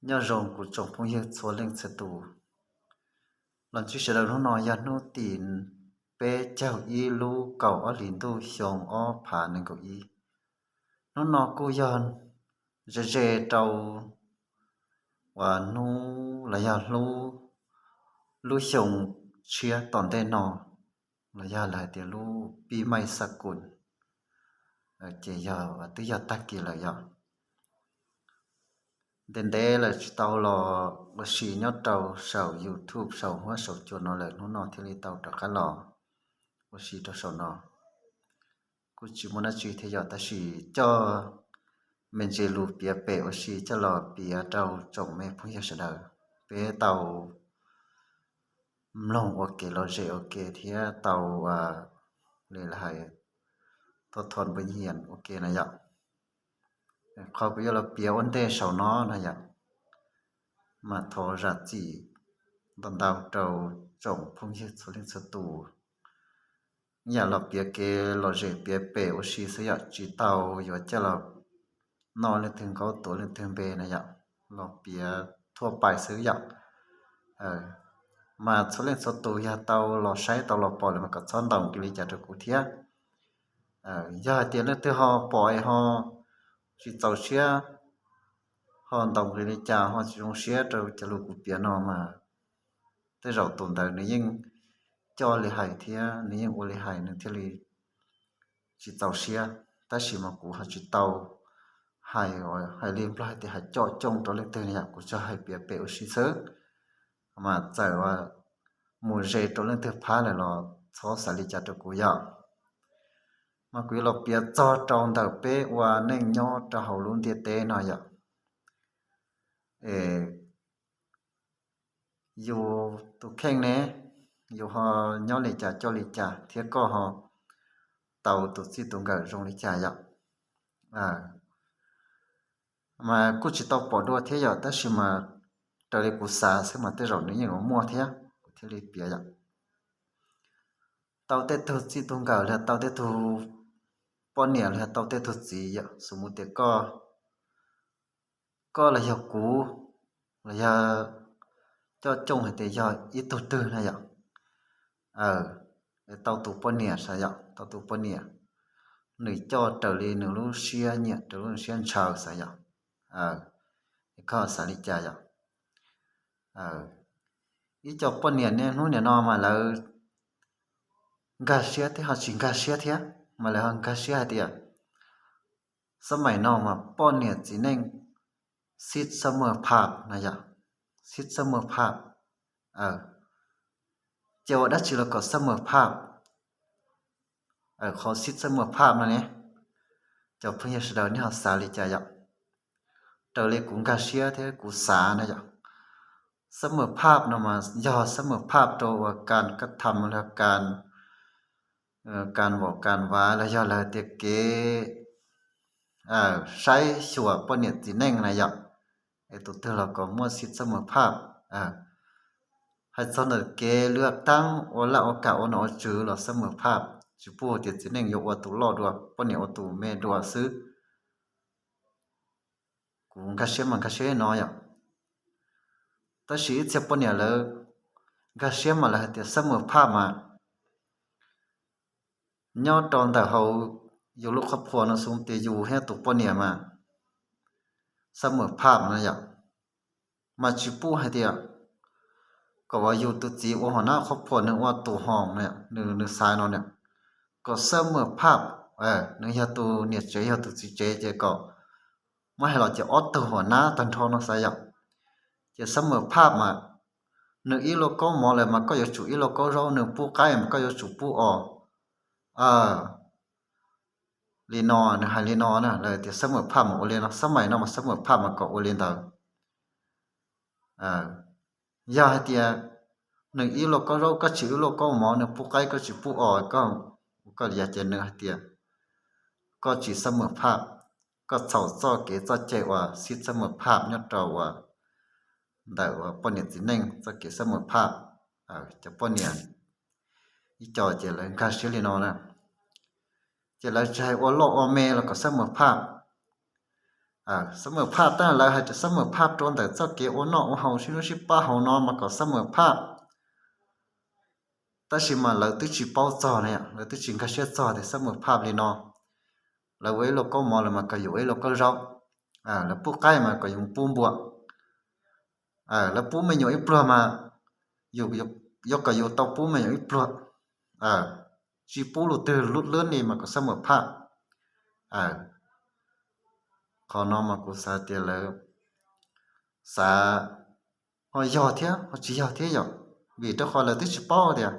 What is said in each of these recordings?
Nyob zoo kuv tsoom phooj ywg txhua leej txhua tus. Los ntsib sawv daws hnub no yog hnub tim peb caug ib lub kaum ob hlis ntuj xyoo ob phav nees nkaum ib. Hnub no kuj yog ze ze rau uas hnub los yog lub xyoo tshiab tom ntej no, los yog lawv hais tias lub pib maij xa kun, ces yog twb yog tag kis lawm yom. Ntev ntev lawm tsis tau los ua si nyob rau saum YouTube saum huab saum cua no lawm, hnub no thiaj li tau rov qab los ua si rau saum no. Kuj tsis muaj dab tsi thiab yom, tab sis coj me ntsis lus piav pem ua si coj los piav rau tsoom me phooj ywg sawv daws, peb tau mloog ua ke lom zem ua ke thiab tau li lawv hais thov thov npua nyiam ua ke na yom. Qhov kuv yuav los piav ua ntej saum no na yom, mas thov zam txim ntau ntau rau tsoom phooj ywg txhua leej txhua tus. Yam los piav kev lom zem piav pem ua si xwb yom, tsis tau yuav coj los noj leej twg nkaub tuav leej twg npe na yom, los piav thuaj pais xwb yom. Mas txhua leej txhua tus yog tau los saib tau los pom lawm mas kom txhob ntaus nqi li cas rau kuv thiab. Yog hais tias leej twg ho pom es ho tsis txaus siab, ho ntaus nqi li cas ho tsis zoo siab rau cov lus kuv piav no mas tej zaum tus ntawd nws yeej coj li hais thiab nws yeej ua li hais nws thiaj li tsis txaus siab, tab sis mas kuv ho tsis tau hais, hais li Nplog hais tias hais coj cooj rau leej twg na yom, kuv tsuas hais piav pem ua si xwb. Mas txawm mus ze rau leej twg phab lawm los txhob xav li cas rau kuv yom. Mas kuv yuav los piav txog rau ntawm peb ua neej nyob rau hauv lub ntiaj teb no yom. Es yus tus kheej ne, yus ho nyob li cas coj li cas thiab koj ho tau tus txij tus nkawm zoo li cas yom. Mas kuj tsis tau pom dua thiab yom, tab sis mas raws li kuv xav xwb mas tej zaum nws yeej yuav muaj thiab, kuv thiaj li piav yom. Tau tej tug txij tug nkawm los yog tau tej tug poj niam los yog tau tej tug txiv yom, xws mus tias koj, koj los yog kuv, los yog coj cooj hais tias yog ib tug twg na yom, tau tus poj niam xav yom, tau tus poj niam, nws coj raws li nws lub siab nyiam raws lub siab ntshaw xav yom. Koj xav li cas yom? Ib co poj niam niaj hnub niam no mas lawv nkag siab thiab ho tsis nkag siab thiab, mas lawv ho nkag siab hais tias xab maim no mas poj niam txiv neej sib xab mawm phaj na yom, sib xab mawm phaj. Ces ua dab tsi los kom xab mawm phaj? Qhov sib xab mawm phaj no ne, cov phooj ywg sawv daws nej ho xav li cas yom? Raws li kuv nkag siab thiab kuv xav na yom, xab mawm phaj no mas yog xab mawm phaj rau uas kas kab tham los yog kas, kas vaum kas vav los yog lawv tias kev saib xyuas poj niam txiv neej na yom, es tus twg los kom muaj sib xab mawm phaj. Hais txog ntawm kev lwm taab ua laj ua kam ua nom ua tswv los xab mawm phaj, tsis pub tias txiv neej yuav ua tus loj dua, poj niam ua tus me dua xwb. Kuv nkag siab mas nkag siab no yom. Tab sis ib txhia poj niam lawv nkag siab mas lawv hais tias xab mawm phaj mas nyob rau ntawm hauv yus lub qhov phua no xws tias yus thiab tus poj niam mas xab mawm phaj no yom, mas tsis pub hais tias kom uas yus tus txiv ua hauv nab qhov phua nws ua tus hoos, nws xaiv no, kom xab mawm phaj, nws yog tus niam tsev yog tus txiv tsev ces kom muab hais los ces ob tug hauv nab tag nrho no xav yom. Ces xab mawm phaj mas nws ib lauj kaub mov lawm mas koj yuav tsum ib lauj kaub zaub, nws pub qaib mas koj yuav tsum pub os. Li no, nws hais li no na, lawv tias xab mawm phaj mas ua li no, xab maim no mas xab mawm phaj mas kom ua li ntawd. Yog hais tias nws ib lauj kaub zaub koj tsis ib lauj kaub mov, nws pub qaib koj tsis pub os, koj, koj li yog ces nws hais tias koj tsis xab mawm phaj, koj txhaum txoj kev txoj cai uas sib xab mawm phaj nyob rau uas ntawm uas poj niam txiv neej txoj kev xab mawm phaj. Cov poj niam ib co ces lawv nkag siab li no na, ces lawv tsis hais ua loj ua me los kom xab mawm phaj. Xab mam phaj tab lawv hais tias xab mam phaj rau ntawm txoj kev ua noj ua haus sib hlub sib pab hauv no mas kom xab mam phaj. Tab sis mas lawv twb tsis paub txog na yom, lawv twb tsis nkag siab txog tias xab mam phaj li no. Lawv ua ib lauj kaub mov lawm mas kom yus ua ib lauj kaub zaub, lawv pub qaib mas kom yus pub npua, lawv pub me nyuam ib pluag mas yuav kom yus tau pub me nyuam ib pluag, tsis pub lus twg lub lwb li mas kom xab mam phaj. Qhov no mas kuv xav tias lawv xav ho yog thiab ho tsis yog thiab yom, vim rau qhov lawv twb tsis paub tias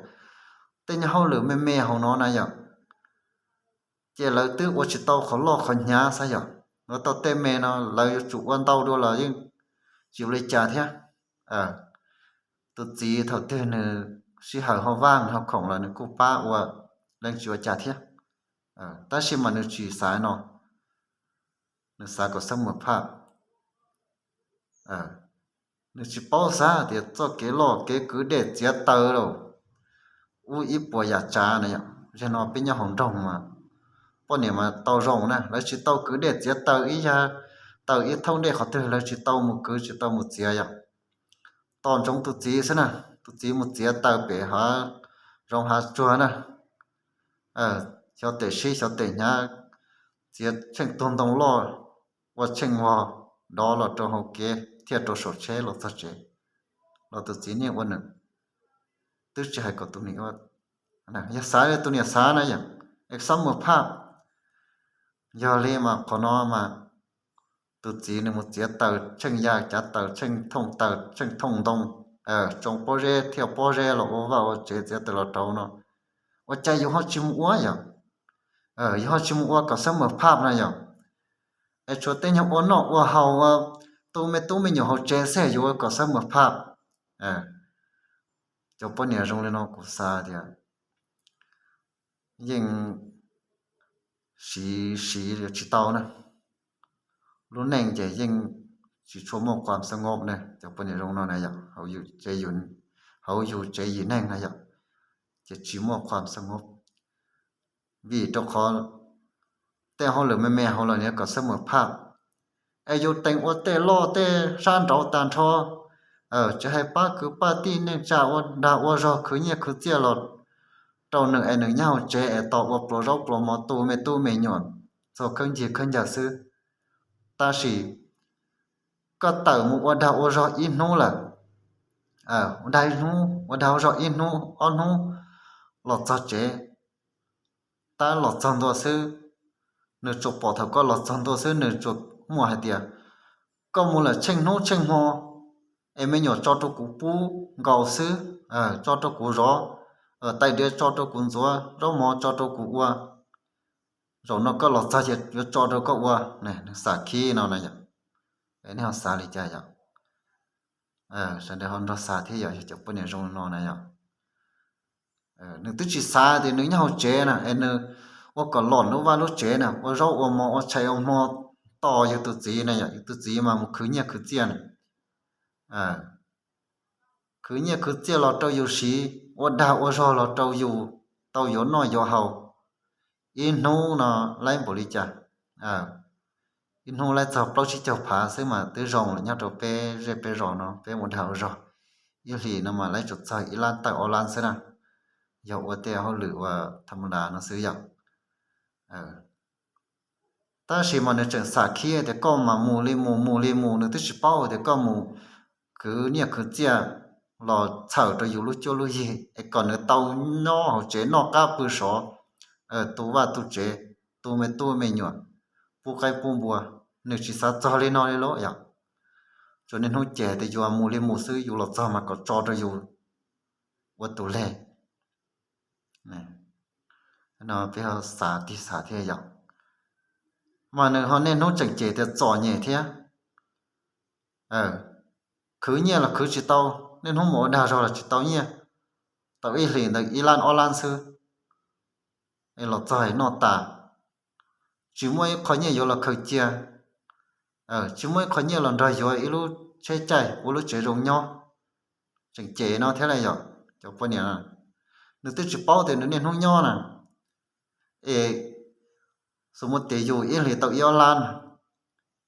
tej nyuag hauj lwm me me hauv no na yom, ces lawv twb ua tsis tau qhov loj qhov hnyav xav yom. Ua tau tej me no lawv yuav tsum ua ntau dua los yeej tsis ua li cas thiab. Tus txiv thaum twg nws sij hawm ho vaj nws ho khoom los nws kuj pab ua, leej tsis ua cas thiab. Tab sis mas nws tsis xav no, nws xav kom xab mam phaj. Nws tsis paub xav tias txoj kev loj kev kwv dej txiav taws los ub ib puas yam tsav na yom. Yog no peb nyob hauv nroog mas poj niam mas tau zoo na, lawv tsis tau kwv dej txiav taws ib yam, taws ib thooj dej qhov twg lawv tsis tau mus kwv tsis tau mus txiav yom. Tos ntsoov tus txiv xwb na, tus txiv mus txiav taws pem hav zoov hav tsuag na, xyov tes sib xyov tes hnyav, txiav tsheej tug ntoo loj, ua tsheej vog dov los rau hauv kev thiaj rau saum tsheb los txog tsev, los tus txiv niaj ua nws, twb tsis hais kom tus niam, yog xav li tus niam xav na yom, es xab mam phaj. Yog li mas qhov no mas tus txiv nws mus txiav taws tsheej yaj cav taws tsheej thooj taws tsheej thooj ntoo, tsoo pob zeb thiaj pob zeb los ua vaj ua tsev txiav taws los rau no, ua cas yus ho tsis mus ua yom? Yus ho tsis mus ua kom xab mam phaj na yom? Es tshuav tej nyuag ua noj ua haus, tu me tub me nyuam hauv tsev xwb yus ua kom xab mam phaj. Cov poj niam zoo li no kuv xav tias yeej siv siv tsis tau na. Lub neej ces yeej tsis tshua muaj khuam xab ngob ne, cov poj niam zoo no na yom, hauv yus tsev yim neeg na yom, ces tsis muaj khuam xab ngob. Vim rau qhov tej hauj lwm me me hauv los nws kom xab mam phaj, es yus teem ua tej loj tej sab nraud tag nrho, tsis hais pab kwv pab tij neej tsa ua dag ua zog khwv nyiaj khwv txiaj los rau nws es nws nyob hauv tsev es tos ua pluas zaub pluas mov tu me tub me nyuam txhua khaub ncaig khaub ncaws xwb. Tab sis koj tawm mus ua dag ua zog ib hnub lawm, ua dag ib hnub, ua dag ua zog ib hnub ob hnub los txog tsev, tab los txog ntua xwb, nws tsuas pom thaum koj los txog ntua xwb nws tsuas muaj hais tias koj mus lawm tsheej hnub tsheej hmo, es me nyuam tso rau kuv pub nkaus xwb, tso rau kuv zov, tais diav tso rau kuv ntxuav, zaub mov tso rau kuv ua, zaum no koj los txog ces yuav tso rau koj ua. Nws xav khib no na yom, nej ho xav li cas yom? Sawv daws ho nrog xav thiab yom, yog cov poj niam zoo no na yom. Nws twb tsis xav tias nws nyob hauv tsev na es nws ua kom lom lub vaj lub tsev na, ua zaub ua mov ua tshais ua hmo tos yus tus txiv na yom, yus tus txiv mas mus khwv nyiaj khwv txiaj na, khwv nyiaj khwv txiaj los rau yus siv, ua dag ua zog los rau yus tau yuav noj yuav haus. Ib hnub no laib npaum li cas, ib hnub laib txog plaub tsib caug phav xwb mas twb zoo lawm nyob rau peb zej peb zos no peb ua dag ua zog. Ib hlis no mas laib tsuas txog ib lab tawm ob lab xwb na, yog ua tej hauj lwm ua tham ma das no xwb yom. Tab sis mas nws tseem xam khib tias koj mas mus li mus mus li mus, nws twb tsis paub tias koj mus khwv nyiaj khwv txiaj los txhawm rau yus lub cuab lub yig es kom nws tau nyob hauv tsev noj qab pw sov, tu vaj tu tsev, tu me tub me nyuam, pub qaib pub npua. Nws tsis xav txog li no li lauj yom. Tsuas niaj hnub cem tias yus mus li mus xwb, yus los txog mas kom tso rau yus ua tus leg. No peb ho xav tig xav thiab yom. Mas nws ho niaj hnub tseem cem tias txom nyem thiab. Khwv nyiaj los khwv tsis tau, niaj hnub mus ua dag zog los tsis tau nyiaj, tau ib hlis ntawd ib lab ob lab xwb, es los txog es noj tas, tsis muaj ib qho nyiaj yuav los khaws cia, tsis muaj ib qho nyiaj los nrog yuav ib lub tsheb caij ua lub tsev zoo nyob. Tseem cem no thiab na yom, cov poj niam, nws twb tsis paub tias nws niaj hnub nyob na, es xu mus tias yus ib hlis tau ib ob lab na,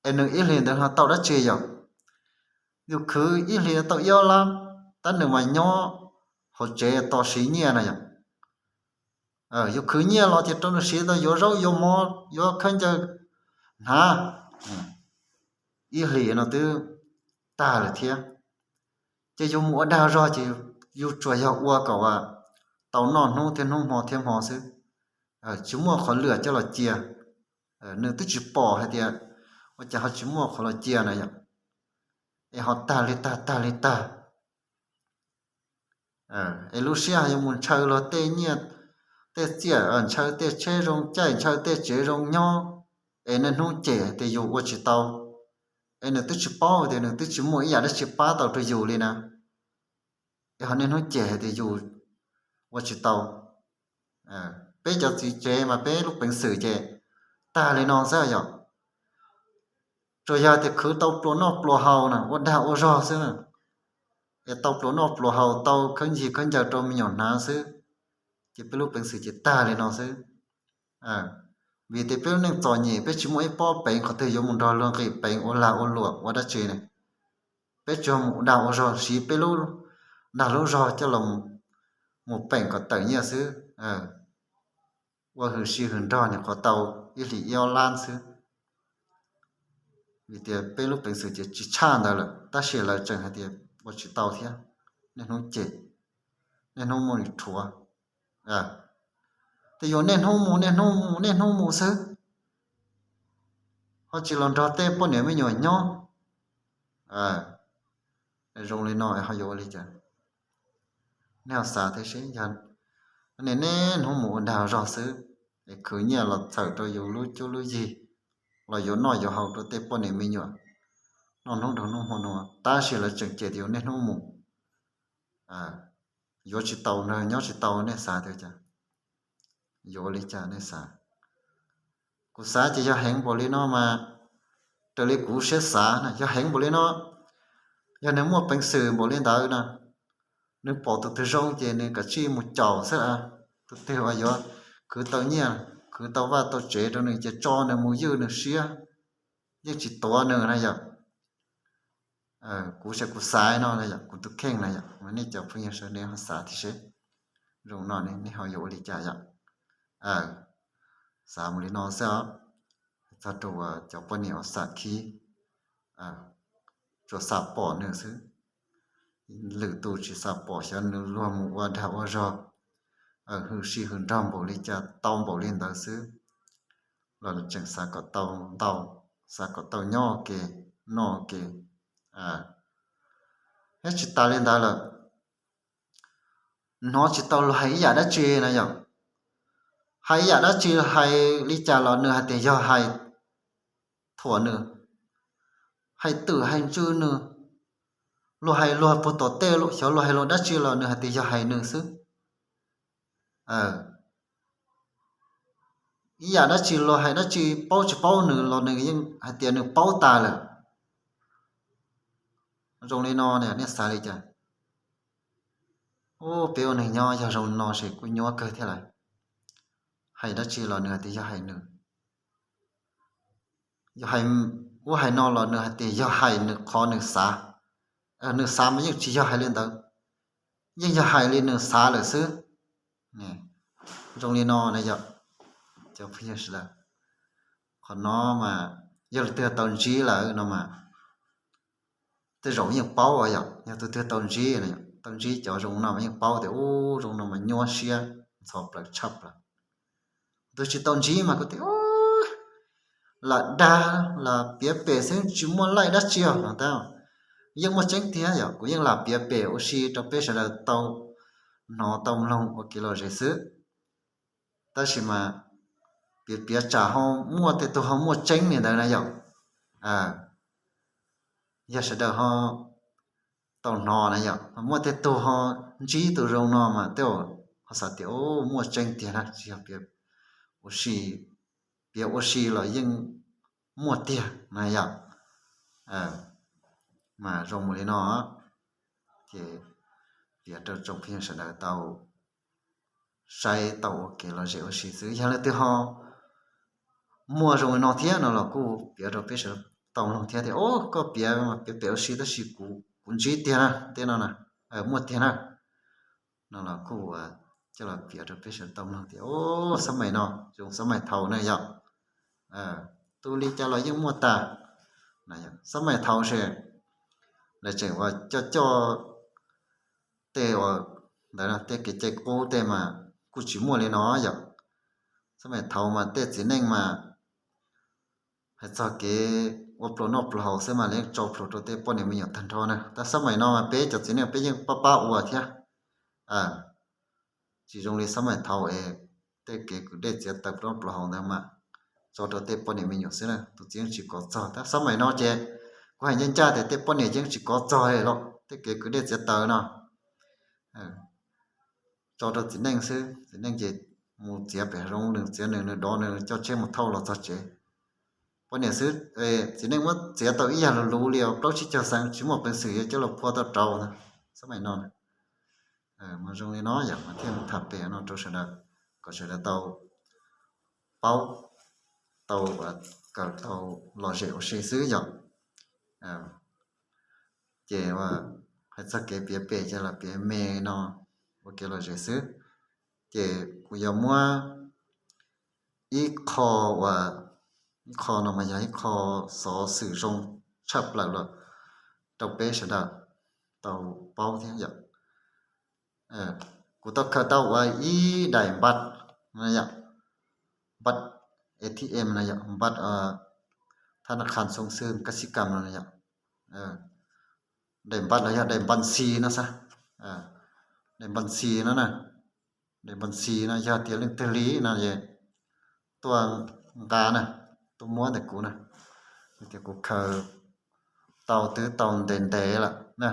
Es nws ib hlis ntawd ho tau dab tsi yom? Yus khwv ib hlis tau ib ob lab, tab nws mas nyob hauv tsev tos siv nyiaj na yom. Yus khwv nyiaj los ces rau nws siv tau yuav zaub yuav mov yuav khaub ncaws hnav, ib hlis no twb tag lawm thiab. Ces yus mus ua dag zog ces yus tsuas yog ua kom tau noj hnub thiab hnub hmo thiab hmo xwb, tsis muaj qhov lwam coj los cia. Nws twb tsis pom hais tias ua cas ho tsis muaj qhov los cia na yom. Es ho tag li tag tag li tag. Es lub siab yuav mus ntshaw luag tej nyiaj tej txiaj, ntshaw tej tsheb zoo caij, ntshaw tej tsev zoo nyob, es niaj hnub cem tias yus ua tsis tau. Es nws twb tsis paub tias nws twb tsis muaj ib yam dab tsi pab tau rau yus li na. Es ho niaj hnub cem hais tias yus ua tsis tau. Peb cov txiv tsev mas peb lub peev xwm ces tag li no xwb yom. Tsuas yog tias khwv tau pluas noj pluas haus na, ua dag ua zog xwb na, es tau pluas noj pluas haus, tau khaub ncig khaub ncaws rau me nyuam hnav xwb, ces peb lub peev xwm ces tag li no xwb. Vim tias peb lub neej txom nyem, peb tsis muaj ib pob peev qhov twg yuav mus nrog luag nqis peev ua lag ua luam ua dab tsi ne. Peb tsuas mus ua dag ua zog siv peb lub dag lub zog coj los mus peem kom tawm nyiaj xwb. Ua hwm sij hwm nrog nyuam qhuav tau ib hlis ib ob lab xwb. Vim tias peb lub peev xwm ces tsis tshaj ntawd lawm, tab sis lawv tseem hais tias ua tsis tau thiab, niaj hnub cem, niaj hnub muaj nws rhuav. Tej yus niaj hnub mus niaj hnub mus niaj hnub mus xwb, ho tsis los nrog tej poj niam me nyuam nyob. Zoo li no ho yuav ua li cas? Nej ho xav thiab seb, yog nej niaj hnub mus ua dag zog xwb, es khwv nyiaj los txhawm rau yus lub cuab lub yig, los yuav noj yuav haus rau tej poj niam me nyuam, noj hnub dhau hnub hmo nua, tab sis lawv tseem cem tias yus niaj hnub mus, yuav tsis tau, nyob tsis tau, nej xav tias cas? Yuav ua li cas nej xav? Kuv xav ces yog heev npaum li no mas, raws li kuv siab xav na, yog heev npaum li no, yog nws muaj peev xwm npaum li ntawd na, nws pom tus twg zoo ces nws kav tsij mus caum xwb. Tus twg uas yuav khwv tau nyiaj, khwv tau vaj tau tsev rau nws ces tso nws mus ywj nws siab, yeej tsis tuav nws na yom. Kuv xav, kuv xav no na yom, kuv tus kheej na yom, mas nej cov phooj ywg sawv daws ho xav thiab seb, zoo no nej ho yuav ua li cas yom. Xav mus li no xwb os. Txog rau cov poj niam uas xam khib, tsuas xam pom nws xwb, lwm tus tsis xam pom, xyov nws luag mus ua dag ua zog, hwm sij hwm nrog npaum li cas tau npaum li ntawd xwb, los nws tseem xav kom tau ntau, xav kom tau nyob ua ke, noj ua ke. Thiab tsis tas li ntawd lawm, hnov tsis tau luag hais ib yam dab tsi na yom. Hais ib yam dab tsi, hais li cas los nws hais tias yog hais thuam nws, hais twm hais ntsw nws, luag hais luag puag tom tej, xyov luag hais luag dab tsi los nws hais tias yog hais nws xwb. Ib yam dab tsi luag hais dab tsi paub tsis paub nws los nws yeej hais tias nws paub tas lawm. Zoo li no nej xav li cas? Ub, peb ua neeg nyob yog zoo li no ces kuj nyuaj kawg thiab lawm. Hais dab tsi los nws hais tias yog hais nws, yog hais ub hais no los nws hais tias yog hais nws qhov nws xav. Nws xav mas yeej tsis yog hais li ntawd, yeej yog hais li nws xav lawm xwb. Zoo li no na yom, cov phooj ywg sawv daws, qhov no mas yog leej twg tau ntsib lawm no mas tej zaum yeej paub yom. Yog tus twg tau ntsib, tau ntsib cov zoo no mas yeej paub tias ub, zoo no mas nyuaj siab ntxhov plaws tshaj plaws. Tus tsis tau ntsib mas kuj tias lam dag lam piav pem xwb tsis muaj laij dab tsi os no tab. Yeej muaj tseeb tiag yom, kuv yeej lam piav pem ua si rau peb sawv daws tau hnov tau mloog ua kev lom zem xwb. Tab sis mas piav piav tsam ho muaj tej tug ho muaj tseeb li ntawd na yom. Yog sawv daws ho tau hnov na yom, muaj tej tug ho ntsib tus zoo no mas tej zaum ho xav tias muaj tseeb tiag na, tsis yog piav ua si, piav ua si los yeej muaj tiag na yom. Mas zoo mus li no, ces piav rau tsoom phooj ywg sawv daws tau saib tau ua kev lom zem ua si xwb. Yog leej twg ho muaj zoo li no thiab no los kuj piav rau peb sawv daws tau mloog thiab tias, Au, koj piav piav pem ua si tab sis kuv ntsib tiag na, tej no na, muaj tiag na. No los kuj coj los piav rau peb sawv daws tau mloog tias, Au, xab maim no zoo xab maim thaum na yog, tu li cas los yeej muaj tas. Xab maim thaum ces lawv tseem ua coj coj tej uas ntawd tej kev cai qub tej mas kuj tsis muaj li no yom. Xab maim thaum mas tej txiv neej mas hais txog kev ua pluas noj pluas haus xwb mas lawv yeej tso plhuav rau tej poj niam me nyuam tag nrho na. Tab xab maim no mas peb cov txiv neej peb yeej pab pab ua thiab. Tsis zoo li xab maim thaum es tej kev kwv dej txiav taws pluas noj pluas haus ntawd mas tso rau tej poj niam me nyuam xwb na, tus txiv yeej tsis kov txog. Tab xab maim no ces kuv hais ncaj ncaj tias tej poj niam yeej tsis kov txog li los tej kev kwv dej txiav taws no tso rau txiv neej xwb. Txiv neej ces mus txiav pem hav zoov, nws txiav nws, nws dov nws, coj tsheb mus thauj los txog tsev. Poj niam xwb, txiv neej muab txiav tau ib yam luv luv li os, plaub tsib caug xees tsis muaj peev xwm yuav coj los phua tau rau na. Xab maim no mas zoo li no yom, mas thiaj mus tham pem no rau sawv daws kom sawv daws tau paub, tau kawm tau lom zem ua si xwb yom. Ces hais txog kev piav pem ces los piav me no ua kev lom zem xwb. Ces kuv yuav muab ib qho uas, ib qho no mas yog ib qho xov xwm zoo tshaj plaws los rau peb sawv daws tau paub thiab yom. Kuv tau khaws tau ua ib daim npaj no yom, npaj A T M no yom, npaj thab naj qhas xoo xwb kas xib kam no yom. Daim npaj los yog daim npas xis no xav, daim npas xis no na, daim npas xis no yog tias leej twg li no es tuaj nqa na, tuaj muab ntawm kuv na. Tias kuv khaws tau twb tau ntev ntev lawm na,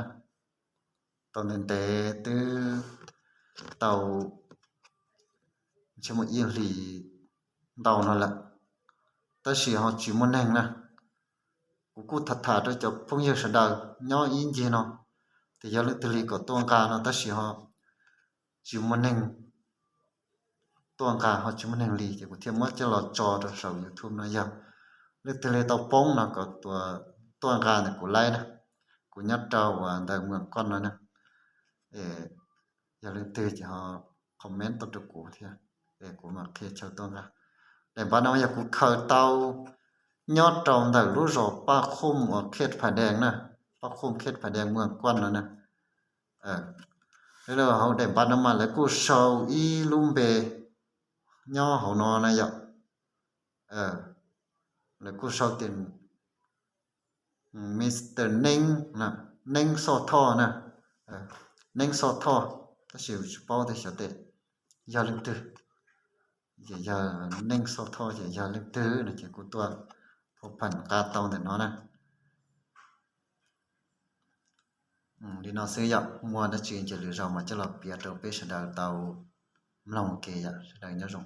tau ntev ntev twb tau ntshe muaj ib hlis ntau no lawm, tab sis ho tsis muaj neeg na. Kuv kuj tham tham rau cov phooj ywg sawv daws nyob ib ncig no, tias yog leej twg li kom tuaj nqa no tab sis ho tsis muaj neeg tuaj nqa, ho tsis muaj neeg li ces kuv thiaj muab coj los tso rau saum YouTube no. Yog leej twg li tau poob no kom tuaj nqa ntawm kuv laib na, kuv nyob rau uas ntawm Muas Koj no na. Yog leej twg ces ho comment tuaj rau kuv thiab, es kuv mam qhia chaw tuaj nqa. Daim npaj no yog kuv khaws tau nyob rau ntawm lub zos Paj Qhooj uas Khej Phas Dees na, Paj Qhooj Khej Phas Dees Muas Koj no na. Hauv daim npaj no mas lawv kuj sau ib lub npe nyob hauv no na yom. Lawv kuj sau tias Mister Neeb, Neeb Xoj Thoj na, Neeb Xoj Thoj, tab sis tsis paub tias xyov tes yog leej twg. Ces yog Neeb Xoj Thoj ces yog leej twg no ces kuv tuaj phau pham nqa tau ntawm no na. Li no xwb yom, muaj dab tsi ces lwm zaus mas coj los piav rau peb sawv daws tau mloog ua ke yom, sawv daws nyob zoo.